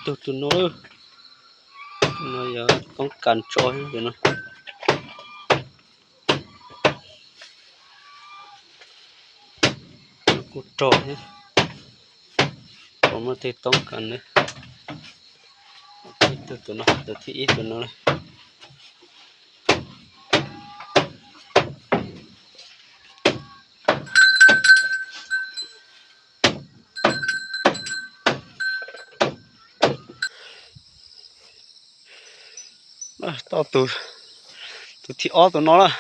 Tug tus no, tus no yog toob kas tso tus no. Kuj rog thiab, muaj tej toob kas ne. Tug tus no, tus thib ib tus no. Tau tus, tus thib ob tus no lawm.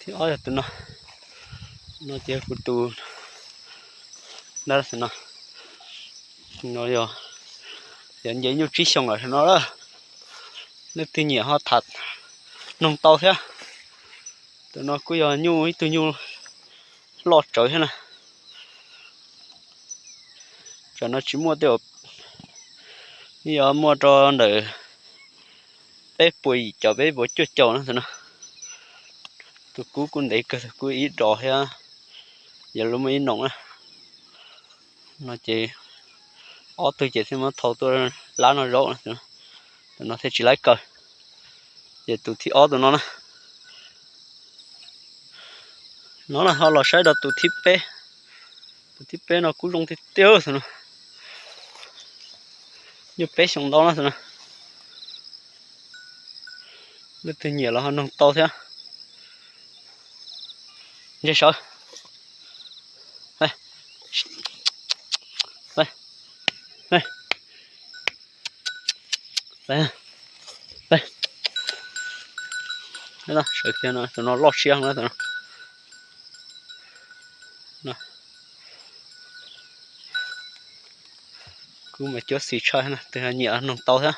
Thib ob yog tus no, no ces kuv tus no, no yog, yog nce nyuj tsib xyoos lawm no lawm. Leej twg nyiam ho tham noog tau thiab. Tus no kuj yog nyuj, ib tug nyuj loj tsawv thiab na. Tsam no tsis muaj tej, yog muaj rau ntawm peb puas yim caum peb puas cuaj caum no tus no. Tus kub kuj ntev kawg, tus kub ib dos thiab, yog lub muaj ib noom na. No ces ob tug ces thiaj muab thau tuaj lab no zaub, tus no thiaj tsis laib kaw. Ces tus thib ob tus no na. No na, ho los saib rau tus thib peb. Tus thib peb no kuj zoo tiag tiag tus no. Nyuj peb xyoo ntau na tus no. Leej twg nyiam los ho noog tau thiab. Ntseg sawv. Sawv kiag no, tus no loj siab no, tus no. Kuj mas cuab xis tshaj, tus nyiam noog tau thiab.